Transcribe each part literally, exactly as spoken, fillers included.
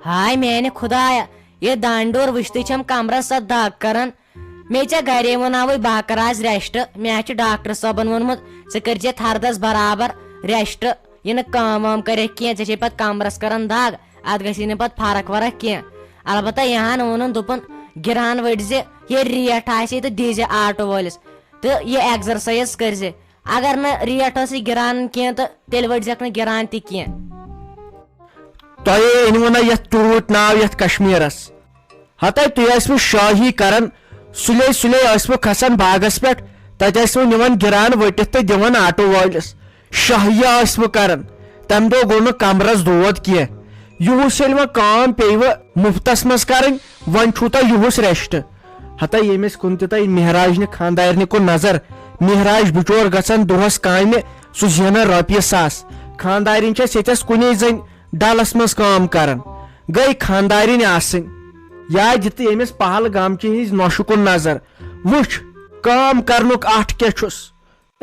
ہاے میانہِ خدایا، یہِ دانہِ ڈوٗر وٕچھتٕے چھم کمرس سۄ دگ کران۔ مےٚ ژےٚ گرے ووٚناوٕے بہٕ ہا کرٕ آز ریسٹ۔ مےٚ ہا چھُ ڈاکٹر صٲبن ووٚنمُت، ژٕ کٔرۍ زِ ہردس برابر ریسٹ۔ یہِ نہٕ کٲم وٲم کرکھ کینٛہہ، ژےٚ چھے پتہٕ کمرس کران دگ، اتھ گژھی نہٕ پتہٕ فرق ورق کینٛہہ۔ البتہ یہِ ہن ووٚنُن، دوٚپُن، گران ؤٹۍ زِ، ییٚلہِ ریٹ آسہِ تہٕ دِیٖزِ آٹو وٲلِس، تہٕ یہِ ایکزرسایز کٔرۍ زِ۔ اگر نہٕ ریٹ ٲسٕے گران کینٛہہ تہٕ تیٚلہِ ؤٹۍ زٮ۪کھ نہٕ گران تہِ کینٛہہ۔ تۄہے أنوٕ نہ یتھ ٹوٗٹۍ ناو یتھ کشمیرس۔ ہتے تُہۍ ٲسوٕ شٲہی کران، سُلے سُلے ٲسوٕ کھسان باغس پٮ۪ٹھ، تتہِ ٲسوٕ نِوان گران ؤٹِتھ تہٕ دِوان آٹو وٲلِس۔ شٲہی ٲسوٕ کران، تمہِ دۄہ گوٚو نہٕ کمرس دود کینٛہہ۔ یُہُس ییٚلہِ وۄنۍ کٲم پیٚیہِ وۄنۍ مفتس منٛز کرٕنۍ، وۄنۍ چھُو تۄہہِ یُہُس ریسٹ۔ ہتے ییٚمِس کُن تہِ تۄہہِ مہراج نہِ خانٛدارنہِ کُن نظر، مہراج بچور گژھان دۄہس کامہِ، سُہ زینان رۄپیہِ ساس۔ خانٛدارِنۍ چھس ییٚتٮ۪س کُنے زٔنۍ ڈلس منٛز کٲم کران، گٔے خانٛدارِنۍ آسٕنۍ۔ یا دِ تہٕ ییٚمِس پہلگامچہِ ہِنٛز نۄشہِ کُن نظر، وٕچھ کٲم کرنُک اٹھ کیٛاہ چھُس۔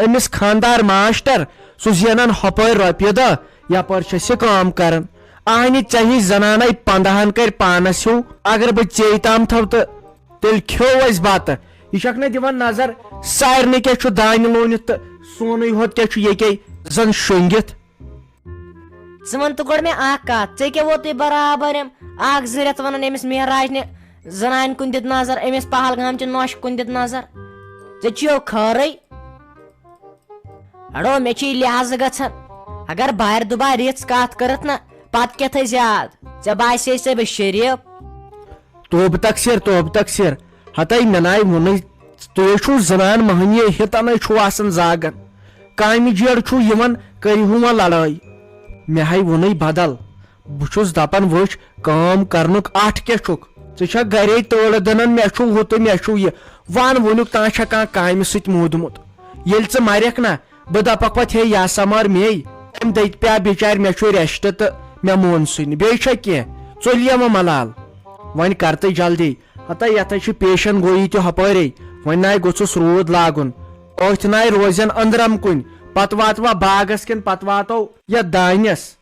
أمِس خانٛدار ماشٹر، سُہ زینان ہۄپٲرۍ رۄپیہِ دہ، یپٲرۍ چھس یہِ کٲم کران۔ اہنہِ ژےٚ ہِش زنانے پندہن کرِ پانس ہیوٗ، اگر بہٕ ژیٚیہِ تام تھاو تہٕ تیٚلہِ کھیوٚو اسہِ بتہٕ۔ یہِ چھکھ نہ دِوان نظر، سارنٕے کیٛاہ چھُ دانہِ لوٗنِتھ تہٕ سونُے ہوت کیٛاہ چھُ ییٚکے زن شۄنٛگِتھ۔ ژٕ وَن تہٕ گۄڈٕ مےٚ اَکھ کَتھ، ژےٚ کیٛاہ ووتُے برابر یِم اَکھ زٕ رٮ۪تھ وَنان أمِس مہراجنہِ زَنانہِ کُن دِتھ نظر، أمِس پہلگام چہِ نۄشہِ کُن دِتھ نظر؟ ژےٚ چھُیو خٲرٕے؟ اَڑو، مےٚ چھُے یہِ لحاظہٕ گژھان۔ اگر بارِ دُبارِ یِژھ کَتھ کٔرٕتھ نہ، پَتہٕ کیٛاہ تھٲے زیادٕ؟ ژےٚ باسے ژےٚ بہٕ شریٖف؟ توبہٕ تقصیر، توبہٕ تقصیر۔ ہتے مےٚ ناے ووٚنُے، تُہۍ چھِو زنان مٔہنی ہیتنے چھِو آسان زاگن۔ کامہِ جیڑ چھُو یِوان، کٔرِو وۄنۍ لڑٲے۔ مےٚ ہاے ووٚنُے بدل۔ بہٕ چھُس دپان، وٕچھ، کٲم کرنُک اٹھ کیٛاہ چھُکھ؟ ژٕ چھکھ گرے تٲڑٕ دٕنان، مےٚ چھُو ہُہ تہٕ مےٚ چھُو یہِ۔ وَن وٕنیُک تام چھا کانٛہہ کامہِ سۭتۍ موٗدمُت؟ ییٚلہِ ژٕ مرکھ نا، بہٕ دپکھ پتہٕ، ہے، یہِ ہسا مار مے، أمۍ دٔتۍ پیا بِچارِ، مےٚ چھُ ریسٹ تہٕ مےٚ مون سُے نہٕ۔ بیٚیہِ چھا کینٛہہ؟ ژوٚلیے وۄنۍ ملال۔ وۄنۍ کر تہٕ جلدی، ہتا یتھے چھِ پیشن گویی تہِ ہۄپٲرے۔ وۄنۍ ناے گوٚژھُس روٗد لاگُن، أتھۍ ناے روزن أنٛدرم کُن۔ پتہٕ واتوا باغس کِنۍ پتہٕ واتو یتھ دانٮ۪س۔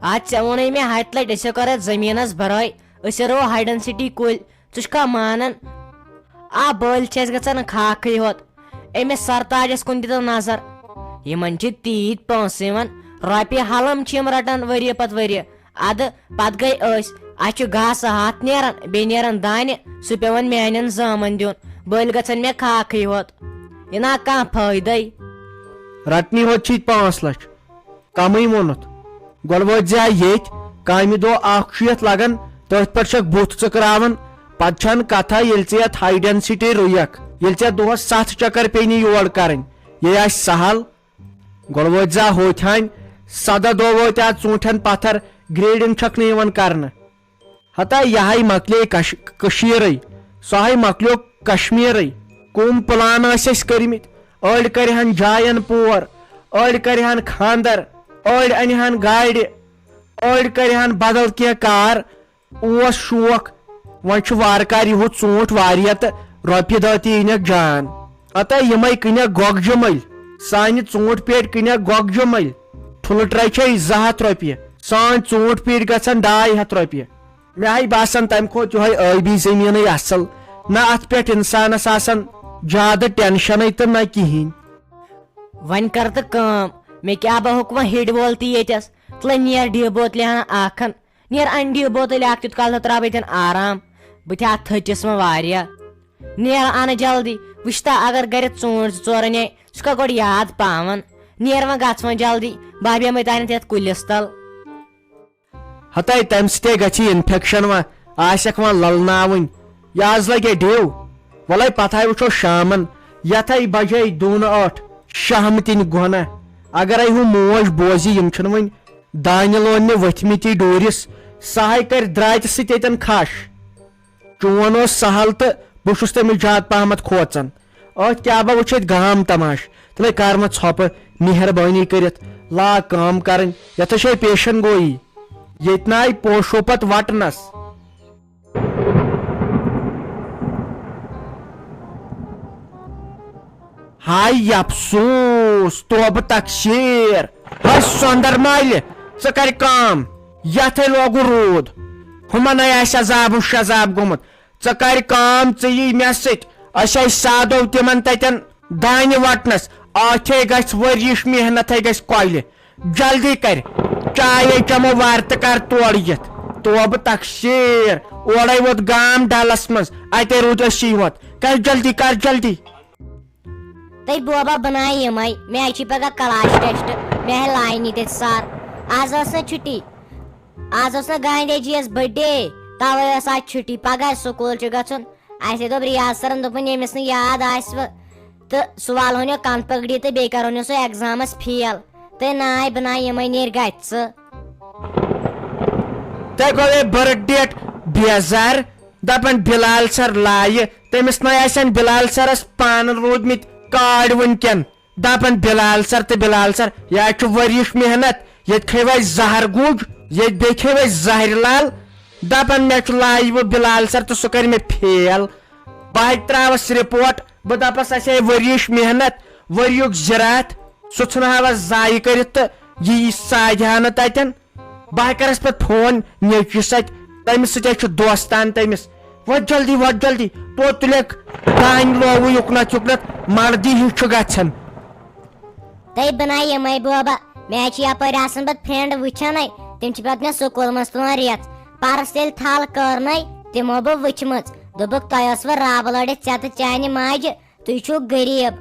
آ، ژےٚ ووٚنُے مےٚ ہتہِ لٹہِ، أسۍ ہا کرو یتھ زٔمیٖنس برٲے، أسۍ ہا رُوو ہاے ڈینسٹی کُلۍ۔ ژٕ چھُکھا مانان؟ آ، بٔلۍ چھِ اَسہِ گژھان خاکھٕے ہوت۔ أمِس سرتاجس کُن دِتو نظر۔ یِمن چھِ تیٖتۍ پونٛسہٕ یِوان، رۄپیہِ ہلم چھِ یِم رٹان ؤریہِ پتہٕ ؤریہِ۔ ادٕ پتہٕ گٔے أسۍ، اَسہِ چھُ گاسہٕ ہتھ نیران، بیٚیہِ نیران دانہِ، سُہ پیوان میانٮ۪ن زٲمن دیُن۔ بٔلۍ گژھن مےٚ خاکھٕے ہوت۔ یہِ نا کانٛہہ فٲیدَے۔ رٹنی ہوت چھِ پانٛژھ لچھ۔ کمٕے ووٚنُتھ۔ گۄڈٕ وٲتۍ زِ ہا ییٚتۍ، کامہِ دۄہ اکھ چھُ یتھ لگان، تٔتھۍ پٮ۪ٹھ چھکھ بُتھ ژٕکراوان۔ پتہٕ چھنہٕ کتھا، ییٚلہِ ژےٚ یتھ ہاے ڈینسٹی رُیکھ، ییٚلہِ ژےٚ دۄہس ستھ چکر پیٚیہِ نہٕ یور کرٕنۍ، یہِ آسہِ سہل۔ گۄڈٕ وٲتۍ زِ ہا ہوتھانۍ، سدہ دۄہ وٲتۍ آز ژوٗنٹھٮ۪ن پتھر، گریڈنگ چھکھ نہٕ یِوان کرنہٕ۔ ہتا یہِ ہاے مۄکلے کش-، کٔشیٖرٕے، سۄ ہاے مۄکلیو کشمیٖرٕے۔ کُم پلان ٲسۍ اَسہِ کٔرمٕتۍ؟ أڑۍ کرِہن جاین پور، أڑۍ کرِہن خاندر، أڑۍ انِہن گاڑِ، أڑۍ کرِہن بدل کینٛہہ کار۔ اوس شوق، وۄنۍ چھُ وارٕ کارٕ یِہُتھ ژوٗنٛٹھ واریاہ تہٕ رۄپیہِ دہ تہِ یِنکھ جان۔ ہتا یِمے کٕنکھ گۄگجہِ مٔلۍ، سانہِ ژوٗنٛٹھ پیٹہِ کٕنکھ گۄگجہِ مٔلۍ۔ ٹھُلہٕ ٹرٛے چھے زٕ ہتھ رۄپیہِ، سٲنۍ ژوٗنٛٹھ پیٹہِ گژھن ڈاے ہتھ رۄپیہِ۔ مےٚ ہاے باسان، تمہِ کھۄتہٕ یِہوے ٲبی زٔمیٖنٕے اصل۔ نہ اتھ پٮ۪ٹھ انسانس آسان زیادٕ ٹینشنٕے تہٕ نہ کِہینۍ۔ وۄنۍ کر تہٕ کٲم، مےٚ کیٛاہ بہٕ ہُکھ وۄنۍ ہِڑِ وول تہِ ییٚتٮ۪س؟ تہٕ نیر ڈیٖہہ بوتلہِ ہنا اکھ ہن، نیر انہِ ڈیٖہہ بوتلہِ اکھ، تیُت کال تہٕ ترٛاو بہٕ ییٚتٮ۪ن آرام۔ بہٕ تہِ ہا تھٔچِس وۄنۍ واریاہ۔ نیر انہٕ جلدی، وٕچھ تا اگر گرِ ژوٗنٛٹھۍ زٕ ژور انے، سُہ چھُکھا گۄڈٕ یاد پاوان؟ نیر وۄنۍ گژھ وۄنۍ جلدی، بہٕ ہا بیٚہمَے تانٮ۪تھ یتھ کُلِس تل۔ ہتے تمہِ سۭتے گژھِ انفیکشن وۄنۍ، آسٮ۪کھ وۄنۍ للناوٕنۍ۔ یہِ آز لگے ڈیو۔ ولے پتہٕ ہاے وٕچھو شامن، یتھے بجے دوٗنہٕ ٲٹھ شہمتٕنۍ گۄنہ۔ اگرے ہُہ موج بوزِ، یِم چھِنہٕ وۄنۍ دانہِ لوننہِ ؤتھمٕتی ڈوٗرِس، سۄ ہاے کرِ دراتہِ سۭتۍ ییٚتٮ۪ن کھش۔ چون اوس سہل تہٕ بہٕ چھُس تٔمِس زیادٕ پہمتھ کھوژان۔ أتھۍ کیٛاہ بہ وٕچھِتھ گام تماش، تہٕ کر مہ ژھۄپہٕ، مہربٲنی کٔرِتھ لاگ کٲم کرٕنۍ، یتھ چھے پیشن گویی۔ ییٚتہِ ناے پوشو پتہٕ وٹنس۔ ہاے افسوس، توبہٕ تقصیر۔ ہاے سۄندر مالہِ، ژٕ کر کٲم۔ یتھے لوگُن روٗد۔ ہُمن ہے آسہِ عذاب و شذاب گوٚمُت۔ ژٕ کر کٲم، ژٕ یی مےٚ سۭتۍ۔ أسۍ آے سادو تِمن تتٮ۪ن دانہِ وٹنس۔ اتھے گژھِ ؤریِش محنت ہے گژھِ کۄلہِ۔ جلدی کر، چاے ہے چمو وارٕ تہٕ کر تورٕ یِتھ۔ توبہٕ تقصیر، اورے ووت گام ڈلس منٛز، اتے روٗد أسی یوت۔ کر جلدی، کر جلدی۔ تہٕ بوبا بنایہِ یِمے، مےٚ چھِ پگاہ کلاس ٹیسٹ، مےٚ ہے لاینہِ تتہِ سر۔ آز ٲس نہٕ چھُٹی، آز اوس نہٕ گاندھی جی یس برتھ ڈے، توے ٲس آز چھُٹی۔ پگاہ سکوٗل چھُ گژھُن۔ اسہِ دوٚپ ریاض سرن، دوٚپُن ییٚمِس نہٕ یاد آسہِ وۄنۍ تہٕ سُہ والہون یہِ کن پگڑی تہٕ بیٚیہِ کرہون یہِ سُہ ایگزامس فیل۔ تہٕ ناے بنایہِ یِمے، نیرِ گژھِ ژٕ۔ تۄہہِ گوٚو یہِ برتھ ڈیٹ بیزار؟ دپان بلال سر لایہِ، تٔمِس نَے آسن بلال سرس پانہٕ روٗدمٕتۍ کارڈ وٕنکٮ۪ن۔ دپان بلال سر تہٕ بلال سر، یہِ حظ چھُ ؤریِش محنت، ییٚتہِ کھیٚیہِ وۄنۍ زہر گوٚج، ییٚتہِ بیٚیہِ کھیٚیہِ وۄنۍ زہرِ لال۔ دپان مےٚ چھُ لایہِ وۄنۍ بلال سر تہٕ سُہ کرِ مےٚ فیل۔ بہٕ حظ تراوس رپورٹ، بہٕ دپس اسہِ ہے ؤریِش محنت، ؤریُک زِراعت، سُہ ژھٕنہٕ ہاوس ضایہِ کٔرِتھ تہٕ یہِ یی سادِ ہا نہٕ تتٮ۪ن۔ بہٕ ہا کرس پتہٕ فون نیٚچوِس سۭتۍ، تٔمِس سۭتۍ ہا چھُ دوستان تٔمِس۔ وۄتھ جلدی، وۄتھ جلدی، توتہِ تُلٮ۪کھ دانہِ لووُے یُکنتھ یُکنتھ، مردی ہیوٗ چھُ گژھان۔ تہٕ بنایہِ یِمے بوبا، مےٚ چھِ یپٲرۍ آسان پتہٕ فرینڈ وٕچھانے، تِم چھِ پتہٕ مےٚ سکوٗل منٛز تُلان ریژھ۔ پرس ییٚلہِ تھل کٔرنَے، تِمو بہٕ وٕچھمٕژ، دوٚپُکھ، "تۄہہِ ٲسوٕ رب لٲڑِتھ ژےٚ تہٕ چانہِ ماجہِ، تُہۍ چھِو غریٖب۔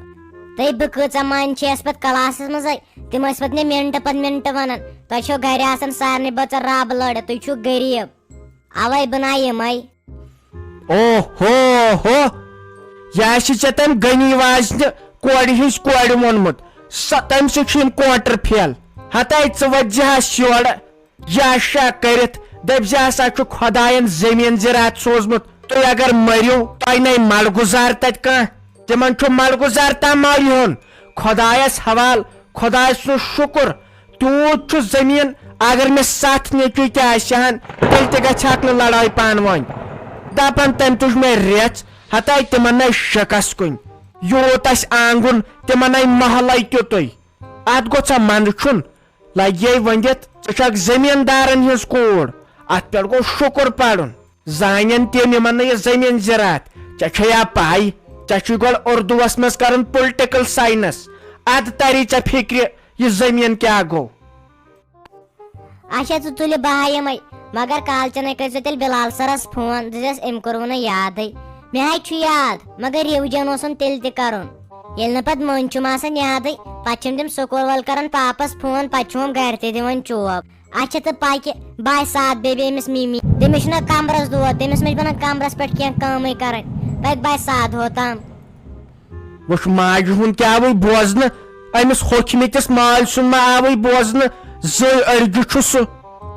تُہۍ بہٕ کۭژاہ منٛدۍ چھِ اَسہِ پتہٕ کلاسس منٛزے؟" تِم ٲسۍ پتہٕ مےٚ منٹہٕ پتہٕ منٹہٕ ونان، "تۄہہِ چھو گرِ آسان سارنٕے بٲژن رب لٲڑِتھ، تُہۍ چھِو غریٖب، اوے بنایہِ یِمے۔" او ہو ہو، یہِ آسہِ ژےٚ تَمہِ غنی واجنہِ کورِ ہٕنٛز کورِ ووٚنمُت۔ سۄ، تَمہِ سۭتۍ چھِ یِم کوٹر فیل۔ ہتاے ژٕ وۄتھ زِ ہس یورٕ۔ یا شا کٔرِتھ دٔپۍ زِ ہسا چھُ خۄداین زٔمیٖن زِراعت سوٗزمُت۔ تُہۍ اگر مٔرِو، تۄہہِ نَے ملگُزار تَتہِ کانٛہہ۔ تِمن چھُ ملگُزار تام مالہِ ہُن۔ خۄدایس حوال، خۄداے سُنٛد شُکُر، تیوٗت چھُ زٔمیٖن، اگر مےٚ ستھ نیٚچوٗ تہِ آسہِ ہن، تیٚلہِ تہِ گژھِ ہاکھ نہٕ لڑٲے پانہٕ ؤنۍ۔ دپان تٔمۍ تُج مےٚ ریژھ، ہتاے تِمن نَے شِکس کُنہِ۔ یوٗت آسہِ آنگُن، تِمن نَے محلے تیُتُے۔ اتھ گوٚژھا منٛدٕ چھُن؟ لگے ؤنِتھ، ژٕ چھکھ زٔمیٖندارن ہٕنٛز کوٗر، اتھ پٮ۪ٹھ گوٚو شُکُر پرُن۔ زانن تِم یِمن نہٕ یہِ زٔمیٖن زِراعت۔ ژےٚ چھے یا پَے، ژےٚ چھُے گۄڈٕ اُردوٗوَس منٛز کرُن political science، اَدٕ تَری ژےٚ فِکرِ یہِ زٔمیٖن کیٛاہ گوٚو۔ اچھا، ژٕ تُلہِ بہٕ ہا یِمَے، مگر کالچَنے کٔرۍزیو تیٚلہِ بِلال سَرَس فون، دٔپۍزٮ۪س أمۍ کوٚروٕ نہٕ یادٕے۔ مےٚ ہا چھُ یاد، مگر revision اوسُم تیٚلہِ تہِ کَرُن۔ ییٚلہِ نہٕ پَتہٕ مٔنٛزۍ چھُم آسان یادٕے، پَتہٕ چھِم تِم سکوٗل وٲلۍ کَران پاپَس فون، پَتہٕ چھُ ہُم گَرِ تہِ دِوان چوب۔ اچھا، تہٕ پکہِ بایہِ سعد بیبی أمِس مِمی۔ تٔمِس چھُنہ کمرس دود، تٔمِس مہ چھِ بنان کمرس پٮ۪ٹھ کینٛہہ کٲمٕے کرٕنۍ۔ پکہِ بایہِ سعد ہوتام۔ وٕچھ، ماجہِ ہُنٛد کیٛاہ وٕے بوزنہٕ، أمِس ہوٚکھمٕتِس مالۍ سُنٛد ما آوٕے بوزنہٕ، زٔے أرجہِ چھُ سُہ۔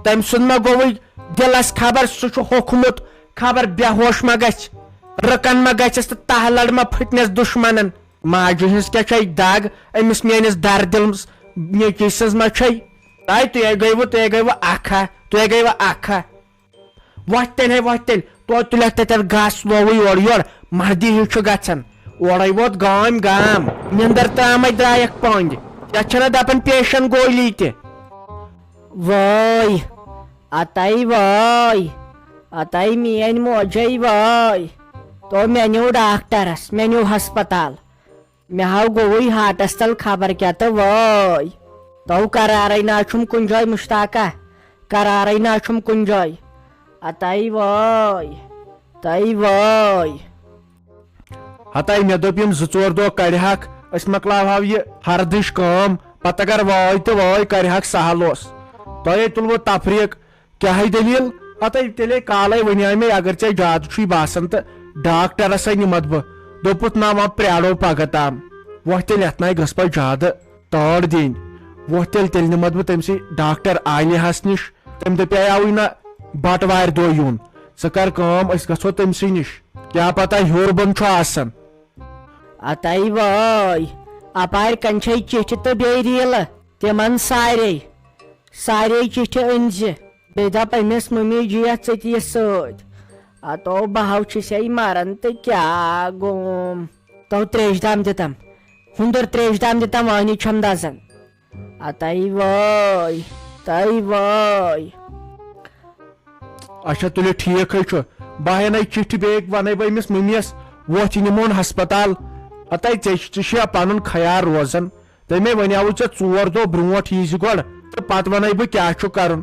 تٔمۍ سُنٛد ما گوٚوٕے دِلس خبر، سُہ چھُ ہوٚکھمُت، خبر بے ہوش ما گژھِ، رٕکن ما گژھٮ۪س تہٕ تہہ لڑ ما پھٕٹنس دُشمنن۔ ماجہِ ہٕنٛز کیٛاہ چھےٚ دگ أمِس میٛٲنِس دردِلس نیٚچوۍ سٕنٛز ما چھےٚ؟ تۄہہِ، تُہۍ ہے گٔیوٕ، تُہۍ ہے گٔیوٕ اکھ ہا، تُہۍ ہے گٔیوٕ اکھ ہا۔ وۄتھ تیٚلہِ ہے، وۄتھ تیٚلہِ، توتہِ تُلٮ۪کھ تَتٮ۪تھ گس لووُے اورٕ یورٕ، مردی ہیوٗ چھُ گژھان۔ اورَے ووت گام گام، نِندٕر ترٛامَے درٛایَکھ پٔنٛدۍ۔ یَتھ چھَنہ دَپان پیشن گولی تہِ۔ وٲے، اَتَے وٲے، اَتَے میٛٲنۍ موجَے وٲے۔ تو مےٚ نیوٗ ڈاکٹرَس، مےٚ نیوٗ ہسپتال۔ مےٚ ہاو گوٚوُے ہاٹس تل خبر کیٛاہ تہٕ وٲے۔ تو قرارے نا چھُم کُنہِ جایہِ مشتاقہ، قرارے نا چھُم کُنہِ جایہِ۔ اتَے وٲے، تَے وٲے۔ ہتاے مےٚ دوٚپ یِم زٕ ژور دۄہ کڑِہاکھ، أسۍ مۄکلاوہاو یہِ ہردٕچ کٲم، پتہٕ اگر وٲے تہٕ وٲے کرِہاکھ سہل اوس۔ تۄہے تُلوٕ تفریٖق۔ کیٛاہ ہے دٔلیٖل؟ ہتَے تیٚلے کالے وَنیٛاے مےٚ، اگر ژےٚ زیادٕ چھُے باسان تہٕ ڈاکٹرس ہے نِمتھ بہٕ۔ دوٚپُتھ، "نہ، وۄنۍ پرٛارو پگاہ تام۔" وۄتھ تیٚلہِ یتھ ناے گٔژھ پتہٕ زیادٕ تٲر دِنۍ۔ وۄتھ تیٚلہِ، تیٚلہِ نِمتھ بہٕ تٔمۍ سٕے ڈاکٹر عالیہس نِش۔ تٔمۍ دپیٛاوٕے نہ بٹوارِ دۄہ یُن۔ ژٕ کر کٲم، أسۍ گژھو تٔمۍ سٕے نِش۔ کیٛاہ پتہ ہیوٚر بۄن چھُ آسان۔ اتَے وٲے، اپارِ کنہِ چھے چِٹھِ تہٕ بیٚیہِ ریٖلہٕ۔ تِمن سارے، سارے چِٹھِ أنۍ زِ۔ بیٚیہِ دَپ أمِس مٔمی جِیَتھ ژٕ تہِ یہِ سۭتۍ۔ ہتو بہٕ ہاو چھُسے مَران تہٕ کیٛاہ گوم۔ تو تریش دام دِتم۔ ہُنٛدُر تریش دام دِتم، وانی چھَم دَزان۔ اتَے وٲے، تَے وٲے۔ اچھا، تُلِو، ٹھیٖک ہے چھُ۔ بہٕ ہٮ۪نَے چِٹھِ بیٚیہِ، وَنَے بہٕ أمِس مٔمِیَس، وۄتھ، یہِ نِمون ہسپتال۔ ہتا ژےٚ چھِ، ژےٚ چھُیا پَنُن خیال روزان؟ تٔمۍ وَنیٛاوُے ژےٚ ژور دۄہ برونٛٹھ یی زِ گۄڈٕ، تہٕ پَتہٕ وَنَے بہٕ کیٛاہ چھُ کَرُن۔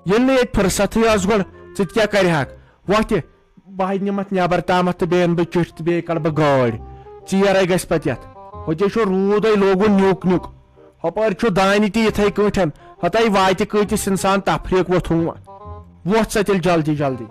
ییٚلہِ نہٕ ییٚتہِ فرصتھٕے ٲس گۄڈٕ، ژٕ تہِ کیٛاہ کَرِہَکھ؟ وۄتھ تہِ، بہٕ ہا نِمَتھ نٮ۪بر تامَتھ تہٕ بیٚیہِ اَنہٕ بہٕ چِٹھِ تہٕ بیٚیہِ کَڑٕ بہٕ گٲڑۍ۔ ژیر ہے گژھِ پَتہٕ یَتھ۔ ہوٚتے چھُ روٗدَے لوگُن نیُک نیُک۔ ہۄپٲرۍ چھُ دانہِ تہِ یِتھَے کٲٹھۍ۔ ہَتَے واتہِ کۭتِس اِنسان تفریٖق وۄتھُن۔ وۄتھ سا تیٚلہِ جلدی جلدی۔